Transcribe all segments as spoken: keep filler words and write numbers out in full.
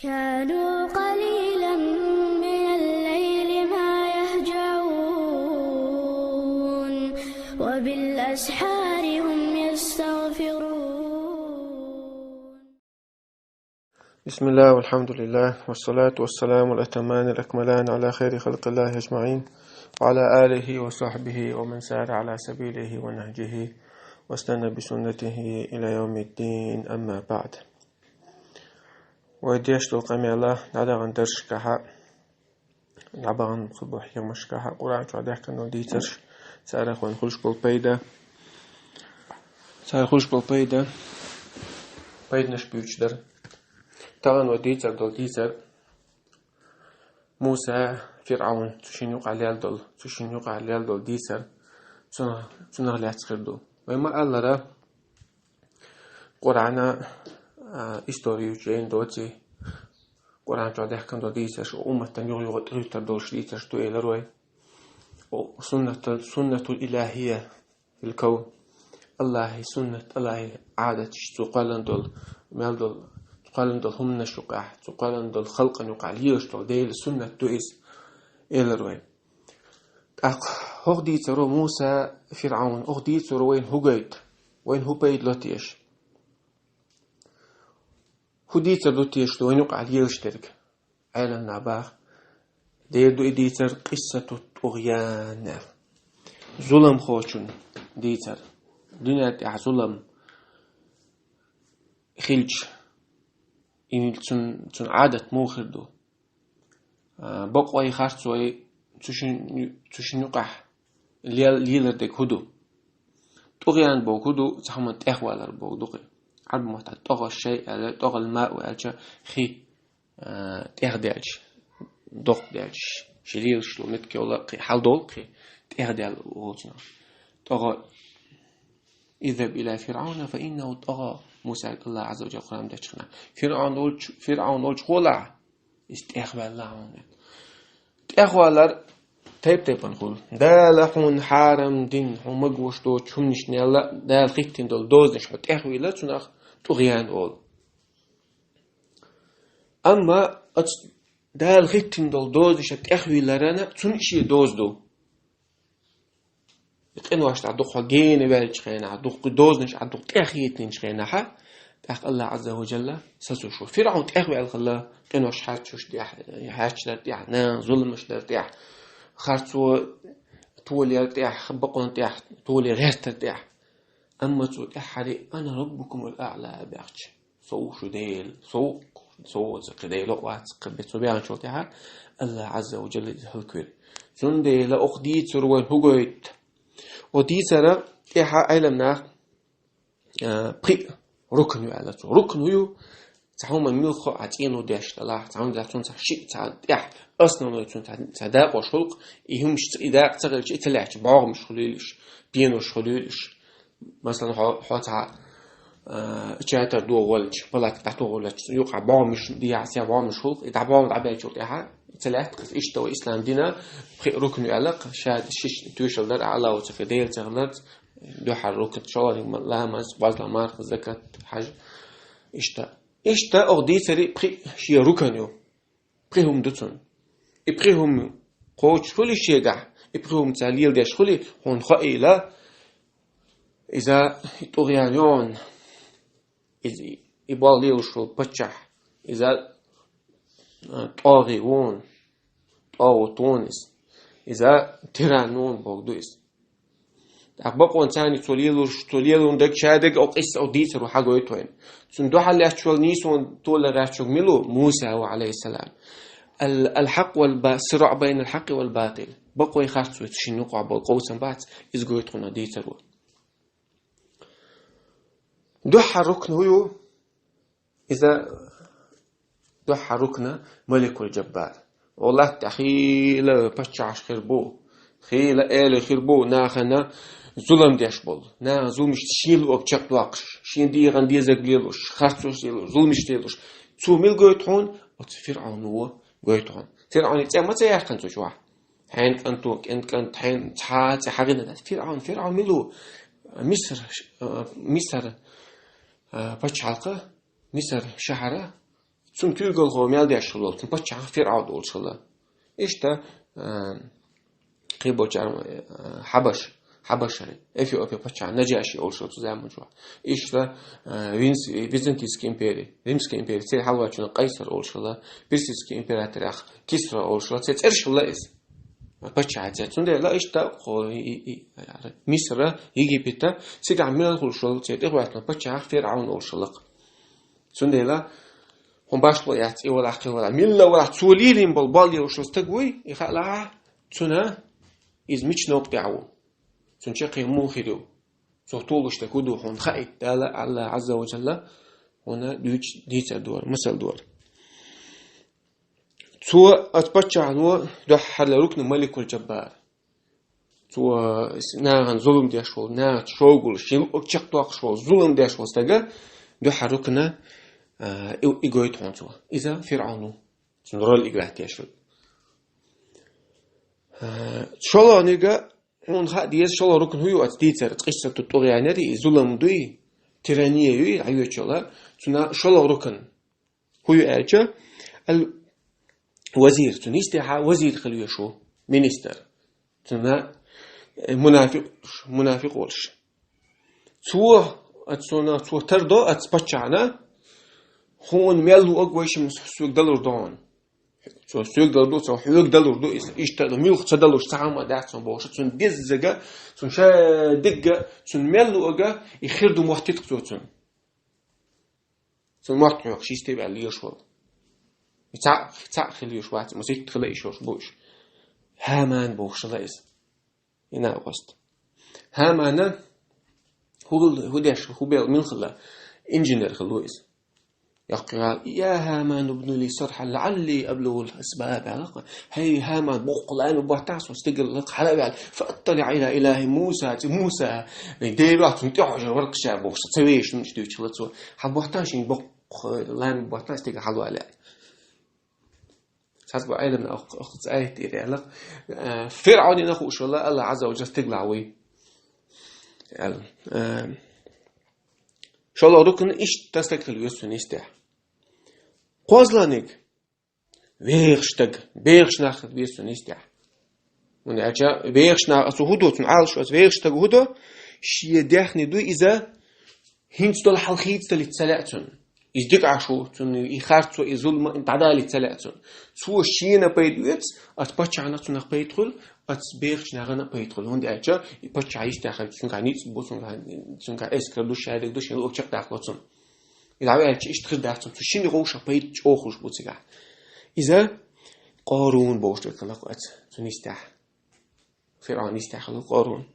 كانوا قليلا من الليل ما يهجعون، وبالأسحار هم يستغفرون. بسم الله والحمد لله والصلاة والسلام الأتمان الأكملان على خير خلق الله أجمعين، وعلى آله وصحبه ومن سار على سبيله ونهجه واستنى بسنته إلى يوم الدين، أما بعد. Вай деш долу къамел дӀадаханчу дарсашкахь, дӀадаханчу хӀуманашкахь, Къуръан чохь даьхкина долу дийцарш, царах вайна хуьлуш болу пайда, царах хуьлуш болу пайда, пайданаш буьйцуш дара. Тахана вай дийцар долу дийцар Муса, ФирӀавн, цу шинна юкъахь лелла долу, цу шинна юкъахь лелла долу дийцар, цунах, цунах лаьцна хир ду. Вай ма-аллара, Къуръана, а, история чу яйна доций, Къуръан чохь даьхкина долу дийцарш, умматан юха-юха тӀехӀуьттур долуш дийцарш ду элира вай. О, суннатал-, суннатул илахия фил кавн. Аллахьи суннат, Аллахьи Ӏадаташ, цо кхоьллина долу, мел долу, цо кхоьллина долу хӀуманаш юкъахь, цо кхоьллина долу халкъана юкъахь лелаш долу Делан суннат ду иза, элира вай. ТӀаккха хӀокху дийцаро Муса, ФирӀавн, хӀокху дийцаро вайна хӀун гойту, вайна хӀун пайда ло теша? ХӀун дийцар ду теша вайна юкъахь лелаш дерг? Ӏеламнаха боху, дера ду и дийцар къиссату тӀугӀян аьлла. Зуламхочун дийцар. Дуьнен тӀехь зулам хилча, и цун, цун Ӏадат муха хир ду? А, бакъой, харцой цу шин, цу шин юкъахь лел-, лелар дерг хӀун ду? ТӀугӀян боху хӀун ду? Цхьа хӀуманна тӀехвалар боху ду-кх. Ӏарбийн маттахь тӀогӀа шай аьлла, тӀогӀал маъу аьлча хи, а, тӀехдаьлча, доккха даьлча, ши лелаш долу меттиг йолу кхин хьал долу кхин тӀехдаьлла волчунах. ТӀогӀа اذهب إلى فرعون فإنه طغى. Мусага Аллах Ӏазза ва Жалла Къуръан дечу хенахь. ФирӀавн волчу, ФирӀавн волчу гӀолахь, иза тӀехваьлла хьуна. ТӀехвалар тайп-тайпана хуьлу. Дала хьуна хьарам дина, хьуна магош доцу хӀуманаш нелла, Дала хӀиттина долу дозанаш хьо тӀехвийла, цунах тӀугӀян олу. Амма оцу Дала хӀиттина долу дозанаш тӀехвийларана, цунна шен доза ду. И къинош тӀехь дукха хьо гена ваьллачу хенахь, дукха дозанаш Ӏа дукха тӀехъетинчу хенахь, тӀаккха Аллах Ӏазза ва Жалла сацош ву. ФирӀавн тӀехваьлла хилла, къинош хьаьрчаш тӀехь, хьаьрчаш дар тӀехь, нахана зуламаш дар тӀехь, харцо толаяр тӀехь, бакъонан тӀехь толе гӀертар тӀехь. Амма цо тӀаьххьара: «Ана раббукумул аъла», – баьхча. Со ву шу Дела, со ву, со ву оцу кхин Дела вац кхин бен. Цо баьхначул тӀаьхьа Аллах Ӏазза ва Жалла иза хӀаллаквира. Цундела оха дийцар вайн хӀун гойту? Оха дийцара тӀаьхьа Ӏеламнаха, а, пхиъ рукн ю аьлла цо. Рукн хӀун ю? Цхьа хӀума муьлхха а цӀено деш далахь, цхьа хӀума цунца шиъ, цхьа тӀехь основной цунца цхьа дакъош хуьлу-кх, и хӀумаш ца, и дакъа ца хилча, и ца лаьтташ бӀогӀамаш хуьлийла уьш, пенош хуьлийла уьш. Масала, хьо, хьо цхьа, а, чатар догӀу волчу, палатка дӀатохур волчу, юкъахь бӀогӀамаш дехьа, цхьа бӀогӀамаш хуьлу-кх, и дӀа бӀогӀам дӀабаьллачул тӀаьхьа, ца лаьтта-кх иза. Иштта вай ислам дина пхиъ рукн ю аьлла-кх, ша шиш тоьшалла дар, Аллах воцург Дела ца хиларца, дуьххьара рукн, шолгӀаниг ма-, ламаз, базла марха, закат, хьаж. Иштта. Иштта оха дийцаре пхиъ шен рукн ю. Пхи хӀума ду цунна. И пхи хӀума кхочуш хуьлий шегахь, и пхи хӀума цара леладеш хуьлий, хьуна хаийла, иза и тӀугӀян ю хьуна, иза и болх лелош волу паччахь, иза, а, тӀогӀи ву хьуна, тӀагӀут ву хьуна иза, иза тиран ву хьуна бохург ду иза. ТӀаккха бакъонан царниг цо лелош, цо лелорна дерг, шадерг оха къисса, оха дийцаро хьагойту вайна. Цунна дуьхьал лаьтташ волу нийсонан тола гӀерташ верг мила ву? Муса ву, Ӏалайхиссалам. Ал-, аль-хьакъ валь ба-, сироӀ байна аль-хьакъи валь батил. Бакъой, харцой цу шинна юкъахь болу къовсам бац, иза гойту хьуна дийцаро. Дуьххьара рукн хӀун ю? Иза дуьххьара рукн маликуль-жаббар. Оха латта тӀехь хийла паччахьаш хир бу, хийла эла хир бу, нахана зулам деш болу, нахана зуламашца шен луъург чекхдоккхуш, шен дегӀан дезарг лелош, харцонаш лелош, зуламаш лелош. Цо мила гойту хьуна? Оцу ФирӀавно гойту хьуна. ФирӀавнан цӀе ма ца яьккхина цу чохь. Хьенан кӀанто, кӀентан кӀант, хьенан цхьа а цӀе хьахийна дац. ФирӀавн, ФирӀавн мила ву? Мисар, а, Мисар, а, пачхьалкха, Мисар шахьара, Цунна кулгалхо мел деш хилла, цунна паччахь ФирӀавн олуш хилла. Иштта, а, кхин болчара, а, хьабаш, хьабашара, Эфиопи паччахь Наджаши олуш хилла цу заманчохь. Иштта, а, Винс-, Византийская империя, Римская империя, церан хьалаваьллачунах Къайсар олуш хилла, Персидский император Кисра олуш хилла, церан цӀераш хилла иза. Паччахьаца. Цундела иштта кхо-, и, и, и, Мисра, Египета, цигахь мел хуьлуш волу церан тӀехӀоьттина паччахь ФирӀавн олуш хилла. Цундела хьуна башхало яц, и валахь, кхин валахь. Милла валахь, цо лелийна болу бал йолуш стаг вуй, и хаалахь, цуьнан иза мича новкъа тӀехь ву. Цуьнан чаккхе муха хир ю. Цо толуш стаг хӀун ду хьуна хаийта, Дала, Аллах Азза ва Джалла, хьуна дуьйцу дийцар дора, масал дора. Цо оцу паччахьо дуьххьара рукна Маликул Джаббар. Цо нахана зулам деш волу, нахаца шовгӀалш, шен луъург чекхдоккхуш волу, зулам деш волу стага дуьххьара рукна, а, и, и гойту хьуна цо. Иза ФирӀавн ву. Цуьнан роль играть деш ву. А, шолгӀаниг хьуна хаа деза, шолгӀа рукна хӀун ю оцу дийцар, къиссату тӀугӀян яри, и зулам дуй, тирания юй, Ӏайочалла, цуьнан шолгӀа рукна. ХӀун ю аьлча, ал-вазир, цуьнан йистехьа вазир хила везаш ву, министр. Цуьнан, э, мунафикъ, мунафикъ волуш. Цо, оцу цунах, цо тардо оцу паччахьна, хьуна мел луъург вайшимма соьга далур ду хьуна. Цо соьга далур ду, цо хьоьга далур ду, иза иштта а ду, муьлхха ца далуш, цхьа хӀума дац цунна бохуш, цуьнан деззага, цуьнан шадеррига, цуьнан мел луъург, и хир ду моттийта-кх цо цунна. Цунна мотт хьоькхуш, йисте ваьлла лелаш волу. И цхьаъ, цхьаъ хила везаш вац, масийтта хила йиш йолуш бу уьш. ХӀаман бохуш хилла иза. И накъост. ХӀамана хӀун, хӀун деш, хӀун бел, мила хилла? Инженер хилла ву иза. Яккхий гӀала: «Я ХӀаману бни ли сархьан лаӀалли аблугӀул асбаб», аьлла-кх. ХӀей, ХӀаман, боккха лами боттахь суна, стигала лакха хьала а ваьлла. «Фа атталиӀа ила илахӀи Муса», ци Муса, вайн Дела цунна тӀехьожур вара-кх ша бохуш, ца вешан иштта дуьйцуш хилла цо. Хьан боттахь шен боккха лами боттахь стигала хьалавала аьлла. Цхьацца бу Ӏеламнаха оккху, оккху цу аят тӀера аьлла-кх, э, ФирӀавнина хууш волу Аллах Азза ва Джалла стигалахь вуй аьлла. Э, шолгӀа рукна иштта стаг хила веза цуьнан йистехь. КхозлагӀниг, вехаш стаг, бехаш нах хила веза цуьнан йистехь. ХӀунда аьлча вехаш нах, оцу хӀун ду, цуьнан Ӏалашо, оцу вехаш стага хӀун ду, шен даьхни ду иза, хӀинца долу хьал хийцадалийта ца лаьа цунна. Иза дика Ӏаш ву, цунна и харцо, и зулам дӀадалийта ца лаьа цунна. Цо шена пайда оьцу, оцу паччахьна цунах пайда хуьлу, оцу бехачу нахана пайда хуьлу. ХӀунда аьлча и паччахьан йистехь хилча, цуьнгахь ницкъ бу, цуьнгахь, цуьнгахь эскар ду, шадерг ду, шен луъург чекхдаккхало цунна. И дӀаваьлча иштта хир дац цунна. Цу шинна вовшах пайда чӀогӀа хуьлуш бу цигахь. Иза Къарун бохуш дерг хилла-кх оцу цуьнан йистехь. ФирӀавнан йистехь хилла Къарун.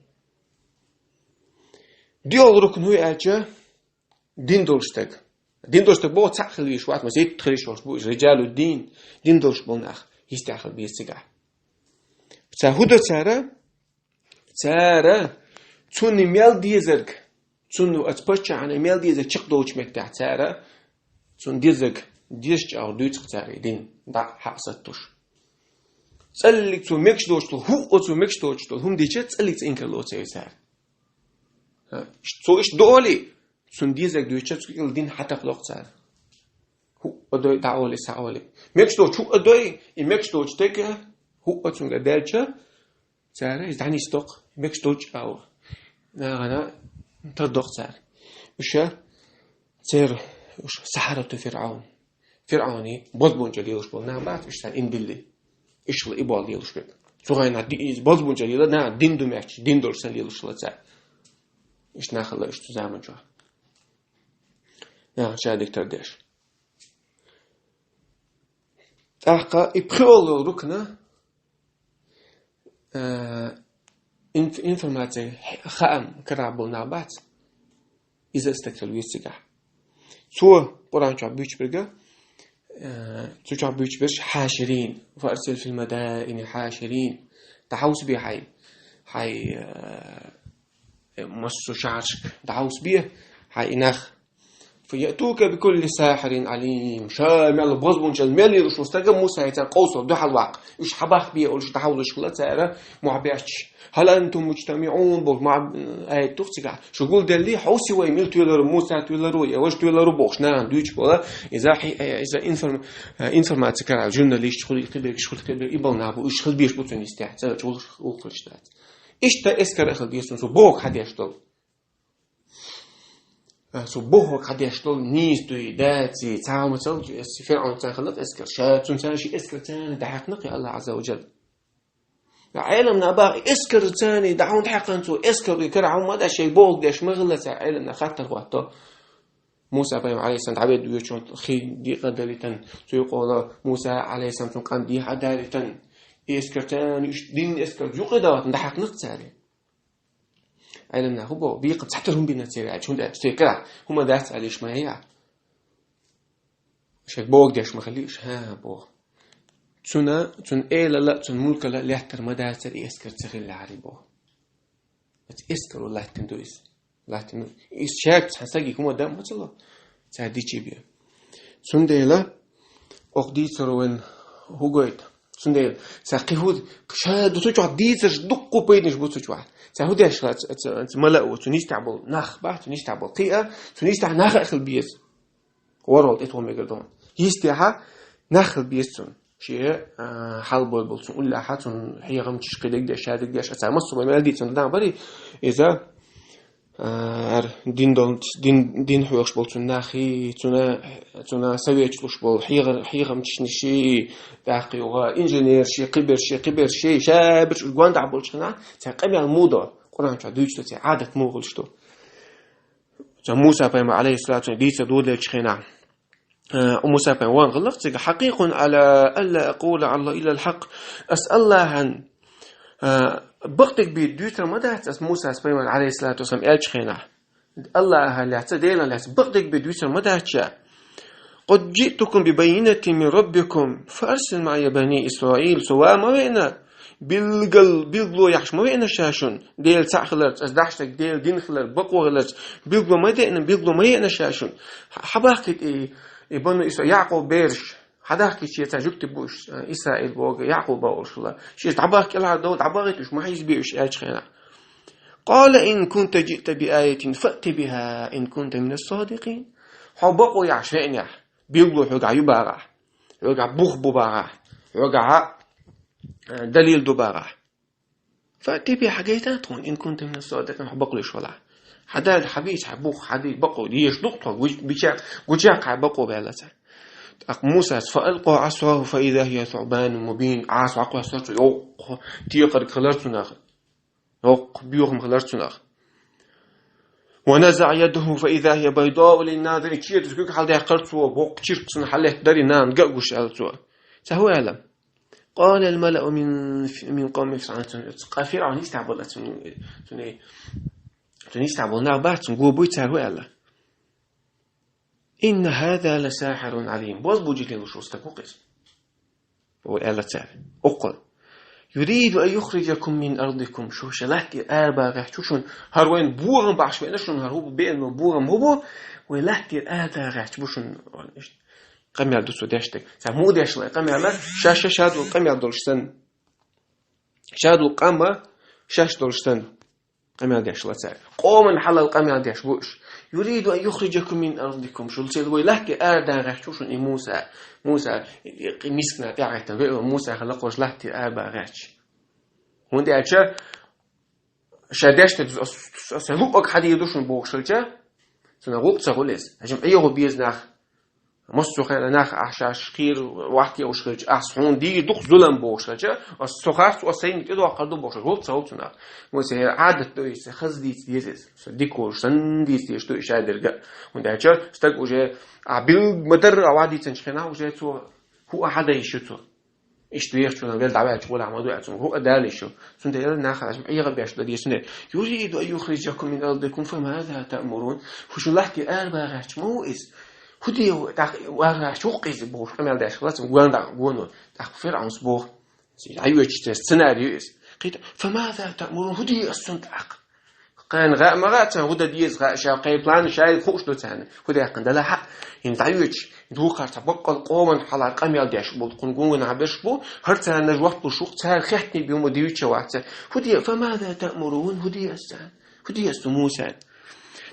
ДоьалгӀа рукна хӀун ю аьлча, дин долуш стаг. Дин долуш стаг боху цхьаъ хила везаш вац, масийтта хила йиш йолуш бу иза, риджалу дин, дин долуш болу нах йистехь хила беза цигахь. Цара хӀун до цара? Цара цунна мел дезарг, цунна оцу паччахьна мел дезарг чекхдолчу меттехь цара цунна дезарг деза чӀагӀо дуьйцу-кх цара и дин, дӀа хьаъа саттуш. ЦӀаллиг цо мегаш доцуш долу, хӀуъа цо мегаш доцуш долу хӀума дича, цӀаллиг цӀе инкарло ца йо цара. ХӀа, цо иштта до олий, цунна дезарг дуьйцича, цу кӀел дин хьатакхало-кх цара. ХӀуъа дой, дӀа олий, схьа олий. Мегаш доцу хӀуъа дой, и мегаш доцу дерг хӀуъа цуьнга даьлча, цара иза дӀанисдо-кх, мегаш долчу агӀор. Нахана тардо-кх цара. Уьш, церан, уьш сахьарату ФирӀавн. ФирӀавнан бозбуунчалла лелаш болу нах бац, уьш цара и дин билли. Иштта и болу лелаш верг. Цу хенахь ди-, иза бозбуунчалла лела, наха дин ду моьттуш, дин долуш санна лелаш хилла цара. Иштта нах хилла уьш цу заманчохь. Наха ша дика тардеш. ТӀаккха и пхоьалгӀа рукна, э, инф-, информация, хаам карахь болу нах бац, иза а стаг хила веза цигахь. Цо Къуръан чохь буьйцуш берг, э, цу чохь буьйцуш берш хьаширин, фа арсил фил мадаини хьаширин, дӀахьовсабе хьайн, хьайн, э, массо а шахьаршка дӀахьовсабе хьайн и нах. فيأتوك بكل ساحر عليم. Ша мел бозбунчал мел йолуш ву стага Муса яцан къовсал дуьхьал ваккха. Уьш хьабахбе олуш дӀахьовзаш хила цара мохь баьчча. هل أنتم مجتمعون бохуш ма-, аят ду-кх цигахь. Шу гулделлий, хьовсий вай, мила тоьлур ву, Муса тоьлур ву, я важа тоьлур ву бохуш, нахана дуьйцуш бола. Иза хьи-, иза информ-, информаци карал журналисташ хуьлий, кхиберг, хуьлий, кхиберг, и бала нах бу, уьш хила безаш бу цуьнан йистехь, цара чу вулуш, вулхалчу дац. Иштта эскар а хила беза цунна, цо бохург хьадеш долу. А, цо бохург хьадеш долу нийса дуй, даций, цхьа а хӀума ца лучу, эс-, ФирӀавн царна хилла эскар. Ша, цунна царна ши эскар царна дӀахьаькхна кхин Аллахь Ӏазза ва Джалла. Ӏелам нах баха, эскар царна дӀа хӀунда хьаькхна цо, эскар дуй кара хьума ма дац, шайга бохург деш ма хилла цара, Ӏелам нах хаттар хӀотто. Муса пайхамар Ӏалайхиссалам дӀаведда воьдучу хи декъа далийтан, цу юкъа Муса Ӏалайхиссалам цунна къам дехьа а далийтан, и эскар царна, уьш динан эскар юкъа далийтан дӀахьаькхна цара. Ӏелам нах хӀун боху, бекхам цхьатера хӀума бина церан аьлча, хӀунда аьлча церан карахь хӀума дац аьлла иш ма яхьа. Шайга бохург деш ма хилла уьш, хӀа, боху. Цуьнан, цуьнан элала а, цуьнан мулкала а лаьттара ма дацара и эскар ца хиллехьара боху. Эцу эскаро латтина ду иза. Латтина ду. Иза шаьрца цхьана стаге хӀума дан ма ца ло. Цара дичи бе. Цундела, окху дийцаро вайн хӀу гойту. Цундела, цара кхин хӀу, ша ду цу чохь дийцарш дуккха пайданаш бу цу чохь. Цара хӀу деш хилла, ца, ца, ца мала а ву, цу нистехь болу нах бахьа, цу нистехь болу кхиа, цу нистехь нах а хила беза. ВорхӀалгӀа тӀе тоха мегар ду. Йистехьа нах хила беза цунна. Шен, а, хьал бой болу цунна уллехьа, цунна хьехамчаш кхидерг деш, шадерг деш, а цара массо а мел дийцина дан барий, иза, а, ар дин дол-, дин, дин хьоьхуш болу цунна нахий, цунна, цунна советаш луш болу хьехар-, хьехамчашнаший, тӀаккха юха инженерший, кхиберший, кхиберший, шаберш уьш гондахь болчу хенахь, цара къамел муха до, Къуръан чохь дуьйцу до, церан Ӏадат муха хуьлуш ду. Цо Муса пайхамар, Ӏалайхиссалату вассалам, дийца доделлачу хенахь, э, Муса пайхамар ван гӀаллакх цига: «حقيق علي ألا أقول على الله إلا الحق». Ас Аллахьан, э, бакъдерг бен дуьйцур ма дац ас, Муса пайхамар, Ӏалайхиссалату вассалам, аьллачу хенахь. Аллахьан лаьцна, Делан лаьцна бакъдерг бен дуьйцур ма дац ша. «قد جئتكم ببينة من ربكم فأرسل معي بني إسرائيل». Со ван ма веана, билггал, билгало яхьаш ма веана ша шуна. Дела цхьаъ хиларца, ас дахьаш дерг Делан дин хилар, бакъо хиларца, билгало ма деана, билгало ма еана ша шуна. Хьа-, хьабахкийта и, и бану Исра-, Якъуб бераш, хьадахкийта шеца жуьгти бу уьш, Исраил боху, Якъуб бохуш хилла. Шеца дӀабахка кӀелхьардовла, дӀабахийта уьш, ма хьийзабе уьш аьллачу хенахь. «قال إن كنت جئت بآية فأت بها إن كنت من الصادقين». Хьо бакъо яхьаш веанехь, билгало хьоьгахь ю бахахь, хьоьгахь бух бу бахахь, хьоьгахь, э, далил ду бахахь. «فأت بها», хьагайта тхуна, «إن كنت من الصادقين», хьо бакълуьйш валахь. Хьадала, хьабийца, хьан бух, хьан ди-, бакъо дезаш ду-кх тхо, гуч-, бича-, гуча хьан бакъо баьлла цара. ТӀаккха Мусас: «فألقى عصاه فإذا هي ثعبان مبين». Ӏаса хьакхоьссура цо, йоккха текхарг хилар цунах. Йоккха боьхам хилар цунах. «ونزع يده فإذا هي بيضاء للناظرين». Кхеташ куьг хьалдаьккхира цо, боккха чиркх санна хьаллеттадара, нана ган а гуш аьлла цо. Цхьа хӀун аьлла? «قال الملأ من، من قوم فرعون». Цу, цу, ФирӀавн йистехь болу, цуьнан, цуьнан, цуьнан йистехь болу нах бац, цунна го буй цара хӀун аьлла? «إن هذا لساحر عليم». Бозбуунчалла лелаш волу стаг ву-кх иза. Вай аьлла цара. Оккхул. «يريد أن يخرجكم من أرضكم». Шу шайн латтера арабан гӀерташ ву шуна. ХӀара вайна бохам бахьаш веана шуна, хӀара хӀу бу беана, бохам хӀу бу, вай латтера арабан гӀерташ ву шуна. Къамел ду цо деш дерг. Цара муха деш лай къамел, ша, ша, ша долу къамел долуш санна. Ша долу къам а шаьш долуш санна. Къамел деш ла цара. Къоман хьалал къамел деш бу уьш. «يريد أن يخرجكم من أرضكم». Шул цел вай латте арадан гӀерташ ву шуна и Муса. Муса, и, и, мискна тӀаьхьахӀиттина веа, Муса хила кхуш латте арабан гӀерташ. ХӀунда аьлча, ша деш дерг, ас, ас, ас луъург хьадийр ду шуна бохуш хилча, цунах гӀуллакх ца хуьлу иза. ХӀаьжим Ӏехо беза нах. Массо а хенахь нах ахь шаьш кхийра вахкевуш хилча, ахь хьуна дийр ду-кх зулам бохуш хилча, ас со харц, ас сайна тӀедоккхур ду бохуш, гӀуллакх ца хуьлу цунах. Вай сан Ӏадат ду иза, хаза дийца деза иза. Сан дика волуш санна дийца дезаш ду и шадерг а. ХӀунда аьлча стаг уже, а, билг ма-дарра а ван дийцинчу хенахь уже цо, хӀу а хьадан йиш ю цо. Иштта вехачунах вел дӀаваьлча гӀуллакх ма ду аьлла цунга, хӀу а дала йиш ю. Цундела нахана Ӏехо беш дан деза цундела. «يريد أن يخرجكم من أرضكم فماذا تأمرون». ХӀу шу латте арабан гӀерташ ма ву иза. ХӀу де ву, тӀаккха арабан гӀерташ ву-кх иза бохуш къамел деш хилла цунна гонах, гоно. ТӀаккха ФирӀавнас боху. Иза дӀайоьдучу церан сценарий ю иза. Кхета: «فماذا تأمرون», хӀу де ас цунна тӀаккха? Кхана гӀа ма гӀа царна, хӀу дан деза гӀа, ша кхай план, шай хууш ду царна. ХӀу даьккхина дала хьа, хӀинца дӀайоьдуш, хӀинца вукхар цхьа боккъал къоман хьалар къамел деш болу, тхуна гунгана хьа берш бу, хӀара царна жоп луш ву-кх, цара хеттаниг бен ма дийча вац. ХӀу де, فماذا تأمرون, хӀу де ас царна? ХӀу де ас цу Мусана?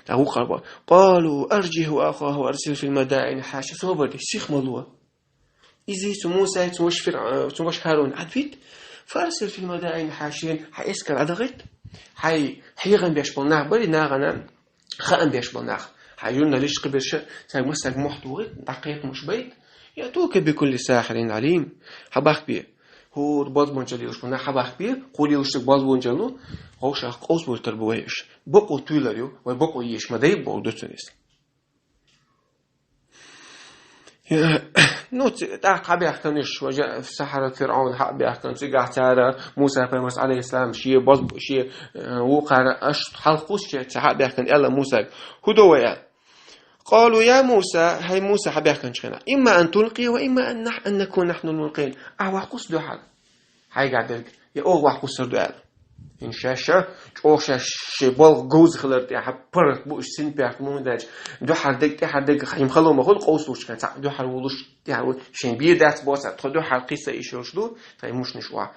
ТӀаккха вукхар бо: قالوا أرجه وأخاه وأرسله في المدائن حاشرين. Собар де, сих ма ло. Иза цу Мусай, цу ваша Фир-, цу ваша ХӀарун Ӏадвит, فأرسله في المدائن حاشرين, хьан эскар Ӏадахийта, хьайн хьехам беш болу нах барий, нахана хаам беш болу нах. Хьайн журналист кхиберша, цаьрга массаьрга мохь тухийта, дӀакхайкхамаш байта, يأتوك بكل ساحر عليم. Хьабахкабе хӀора бозбуунчалла лелаш болу нах, хьабахкабе, кхо лелаш стаг бозбуунчалла ву, вовшах къовсабуьйтур бу вай уьш. Бакъо туьйлар ю, вай бакъо езаш ма дай бохург ду цуьнан иза. Ну, ци-, тӀаккха хьабаьхкина уьш, وجاء السحرة فرعون, хьа а баьхкина, цигахь цара Муса-пайхамарца, Ӏалайхиссалам, шен бозбу-, шен, э, вукхара аш хьалха кхуссуш, цигахь хьа а баьхкина, аьлла Мусага: «ХӀун до вай?» — аьлла. قالوا يا موسى, хӀай Муса, хьабаьхкинчу хенахь, إما أن تلقي وإما أن نح-, أن نكون نحن الملقين. Ахь вахкхосса дуьхьал хьайгахь дерг, я оха вахкхуссур ду аьлла. ХӀинца шаьш, чӀогӀа шаьш шайн балха говза хилар тӀехь паргӀат бу уьш, синпаргӀат бу, хӀунда аьлча дуьххьара дерг, тӀаьхьара дерг хьайна хало ма хуьлу, къовсалучу хенахь цхьаъ дуьххьара волуш, тӀаьхьара волуш, шайн бен дац бохург, тхо дуьххьара кхиссай йиш йолуш ду, тхайн мушнаш охьа.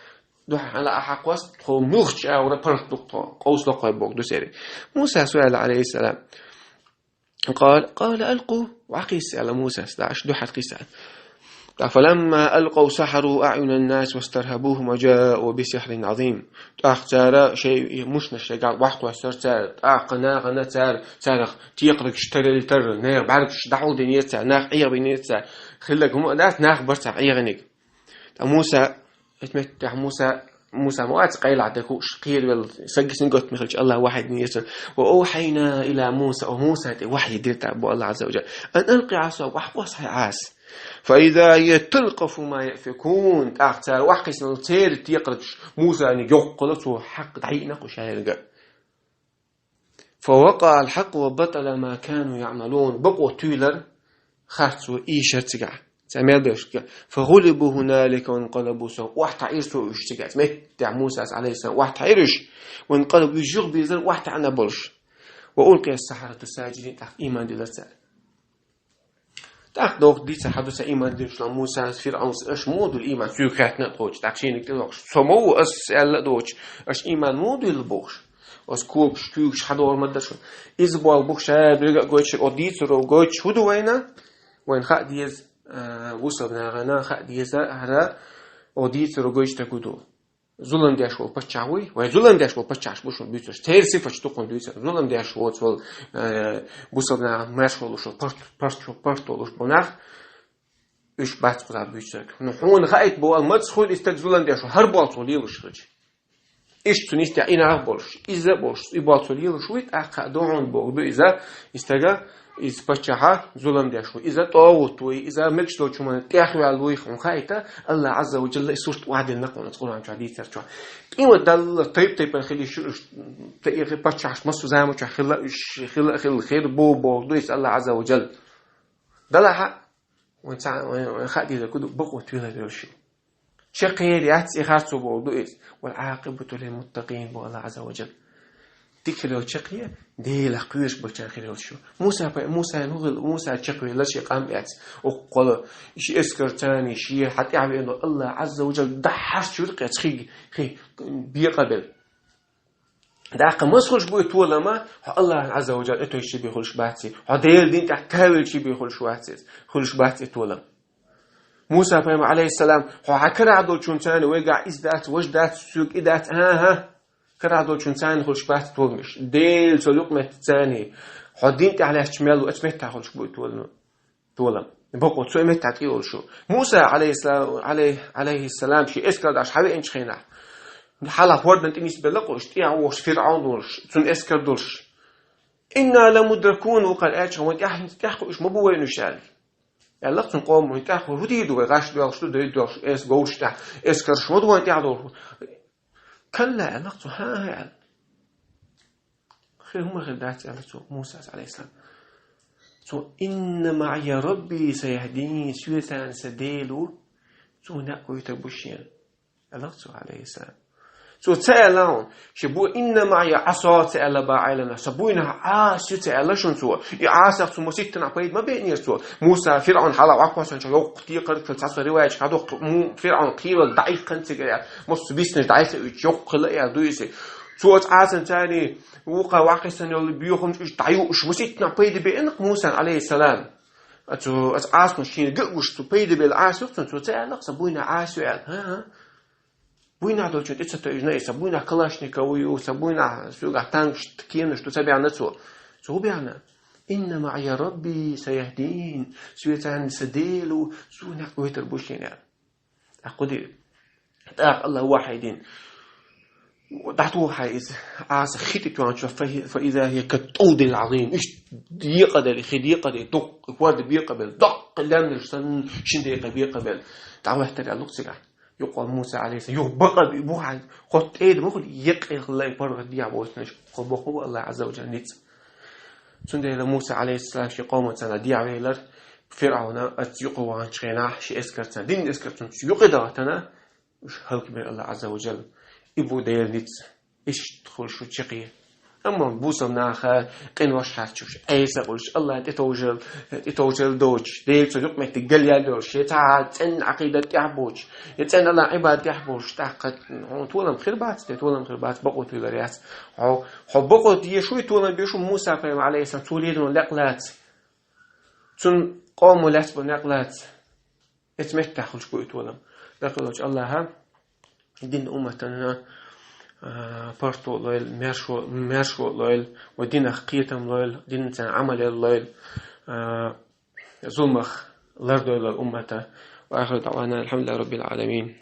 Дуьххьара хьала ахьа кхосса, тхо муьлххачу агӀора паргӀат ду тхо, къовсало кхой бохург ду церан. Мусас аьлла, Ӏалайхиссалам. قال، قال ألقوا, вахкхийса аьлла Мусас, дӀа аша дуьхьал кхийса аьлла. ТӀаккха فلما ألقوا سحروا أعين الناس واسترهبوهم وجاءوا بسحر عظيم. ТӀаккха цара шайн мушнаш шайгахь вахкхоссара цара, тӀаккха нахана цара, царах текхаргаш тарелла тара, нехан бӀаьргаш дӀахьулдинера цара, нах Ӏехабинера цара, хилларг хӀума а дац, нах бара цара Ӏехинарг. Ткъа Муса, оцу меттехь Муса, Муса ма вац къайлаха дерг хууш, кхеравелла, саггисина готта ма хилча, АллахӀа вахьи динера цунна. وأوحينا إلى موسى, о Муса тӀе вахьи дира тӀаккха боху АллахӀа Ӏазза ва Джалла. أن ألق عصاك, вахкхосса хьайн Ӏаса. فإذا هي تلقف ما يأفكون. ТӀаккха цара вахкхийсина церан текхаргаш Мусана йоккхула, цо хьакха дӀайиъна кху шайга. فوقع الحق وبطل ما كانوا يعملون. Бакъо туьйлар, харцо ийшар цигахь. Цхьа мел дерш. فغلبوا هنالك وانقلبوا صاغرين. ОхьатаӀийра цо уьш цигахь. Меттехь Мусас, Ӏалайхиссалам, охьатаӀийра уьш. وانقلبوا, уьш юхабирзира, охьатаӀийна болуш. وألقي السحرة ساجدين. ТӀаккха ийман диллира цара. ТӀаккха доху дийца хьан ду сан ийман динчул Мусас, ФирӀавнас, аша муха дуьллу ийман, соьга хаьттина а тхочу, тӀаккха шениг тӀе дохуш, со ма ву, ас аьлла а доцуш, аша ийман муха дуьллу бохуш? Ас когаш, куьйгаш хьадогӀур ма дара шуна. Иза болу бух ша беррига а гойтуш, о дийцаро гойтуш, хӀун ду вайна? Вайна хаа деза, а, бусалба нахана хаа деза, хӀара о дийцаро гойтуш дерг хӀун ду? Зулам деш волу паччахь вуй, вай зулам деш волу паччахьаш бу шуна буьйцурш. Церан сифаташ ду кхунна дуьйцур. Зулам деш воцу волу, э, бусалба нахана маршо луш волу, парт-, парт-, парт волуш болу нах, уьш бац кхузахь буьйцург. Ну, хьуна хаийта боху, маца хуьлу и стаг зулам деш ву, хӀара болу цо лелаш хилча. Иштта цу нисдехь и нах болуш, иза а болуш, и болу цо лелаш вуй, тӀаккха а ду хьуна боху ду иза, и стага, иза паччахьа зулам деш ву, иза тӀогӀут вуй, иза мегаш долчу хӀуманна тӀехваьлла вуй, хьуна хаийта, АллахӀа Ӏазза ва Джалла и сурт охьадиллина кхунна Къуръан чохь дийцарчохь. И ма далла тайп-тайпана хила йиш ю уьш, тӀе-, паччахьаш массо а заманчохь хила, уьш хила а хилла хир бу боху ду иза АллахӀа Ӏазза ва Джалла. Далахьа, вайн цхьа, вайн, вайн хаа дезарг хӀун ду, бакъо туьйлар йолуш ю. Чекхъер яц и харцо боху ду иза. والعاقبة للمتقين боху АллахӀа Ӏазза ва Джалла. Дика хир йолу чекхъе, Делах кхоьруш болчарна хир йолуш ю. Муса пай-, Мусана хӀун хилла, Муса чекхвеллера шен къам эцна. Оккхула, ши эскар царний, шен хьан тӀаьхьавеана АллахӀа Ӏазза ва Джалла дахьарш чуьра кхечу хиг, хи, бекъабелла. ТӀаккха маса хуьлуш бу и толам, хьо АллахӀана Ӏазза ва Джалла тӀетуьйсуш бен хуьлуш бац и, хьо Делан дин тӀехь кавлуш бен хуьлуш вац иза, хуьлуш бац и толам. Муса пайхамар, Ӏалайхиссалам, хьо хьан карахь долчунна царна вайгахь иза дац, важа дац, соьга и дац, а-а, карахь долчунна царна хуьлуш бац толамаш. Делан цо юкъаметтиг царний, хьо дин тӀехь лаьтташ мел ву, оцу меттехь хуьлуш бу и толам. Толам. Бакъо цу меттехь тӀе йолуш ю. Муса, Ӏалайхиссалам, Ӏалай-, Ӏалайхиссалам, шен эскар дӀа хьавеанчу хенахь, хьалха хӀордан тӀе нисбелла кху уьш, тӀехь вогӀуш ФирӀавн долуш, цуьнан эскар долуш. «Инна ламудракун», вукхара аьлча, вайн тӀехь хӀинца тӀехь кхуьуш ма бу вайна уьш аьлла. Аьлла-кх цуьнан къомо, вайн тӀехь кхуьуш хӀун дийр ду вай, гӀаш доьлхуш ду, дойда доьлхуш, эс говраш тӀехь, эскарш ма ду вайн тӀехь долуш. «Калла», аьлла-кх цо, хӀан-хӀа аьлла. Хир хӀума хир дац, аьлла цо, Мусас, Ӏалайхиссалам. Цо: «Инна маӀия Рабби саяхӀдин», соьца цхьаьна сан Дела ву, цо некъ гойтур бу шена, аьлла-кх цо, Ӏалайхиссалам. Цо ца аьлла хьуна, ши бу инна маӀия Ӏаса ца аьлла бакъ Ӏилманхоша, са буйнахь Ӏаса ю ца аьлла шуна цо. И Ӏасах цу маситтанахь пайда ма беънера цо. Муса ФирӀавн хьалха ваккхосанча йоккха текхарг хила цхьа со риваяча хьадоккху му-, ФирӀавн кхийрал дӀаихкан цигара аьлла. Массо биснаш дӀайса уьйчу йоккха хила аьлла ду иза. Цо ца Ӏасан царий вукха ваккхисан йолу боьхамчу уьш дӀайууш, маситтанахь пайда беъна Мусан, алейхиссалам. А цо, аса Ӏасмаш шена ган а гуш, цу пайда белла Ӏаса ю цунна, цо ца аьлла, сан буйнахь Ӏаса ю аьлла. ХӀа-хӀа. Буйнахь долчун тӀе ца тоьжна, сан буйнахь калашников ю, сан буйнахь соьгахь танкаш, кеманаш ду ца баьхна цо. Цо хӀун баьхна? Инна маӀия Рабби саяхдин. Соьца цхьаьна сан Дела ву, суна гойтур бу шена аьлла. ТӀаккха хӀун дийр? ТӀаккха Аллах вахьий дина. ДӀатоха хьайн иза Ӏаса хи тӀе тоьхначу, фа-, фа иза хия кат-тӀаудил Ӏазим. Иштта декъаделла, хи декъаделла, дуккха хӀорда бекъабелла, доккха лаьмнаш санна шина декъе бекъабелла. ДӀахӀоьттира аьлла цигахь. Юкъа Муса алейхиссалам, юха бакъ а бу хьайн, хотта тӀеда ма хуьлу, екъа лай паргӀат дехьа боцурш, кхо боккха бу Аллах Ӏазза ва Джалла ницкъ. Цундела Муса алейхиссалам шен къоманца дехьавелира, ФирӀавна оцу юкъа ваханчу хенахь, шен эскарца, динан эскарца цу юкъа дагӀатана, уьш хӀаллакбира Аллах Ӏазза ва Джалла. И бу Делан ницкъ, иштта хуьлуш ву чаккхе. Амма бусалба наха къинош хьаьрчуш, Ӏеса а къуьллуш, Аллах тӀетовжал, тӀетовжал доцуш, Делаца юкъаметтиг галъяьлла йолуш, я цхьа цӀенна Ӏакъидат тӀехь боцуш, я цӀенна Аллах Ӏибадат тӀехь боцуш, тӀаккха хьуна толам хир бац, те толам хир бац, бакъо туьйлар яц. Хьо, хьо бакъо дезаш вуй, толам беш ву Муса пайхамар алейхиссалам, цо лерина некъ лаца. Цуьнан къомо лаьцна некъ лаца. Эцу меттехь хуьлуш бу и толам. Дакъалоцу Аллаха динан умматана, а, паргӀато лойла, маьршо, маьршо лойла, ва динах кхетам лойла, динца Ӏамал яла лойла, а, зуламах лардойла уммата. Ва ахиру даъвана алхьамдулиллахи раббил Ӏаламин.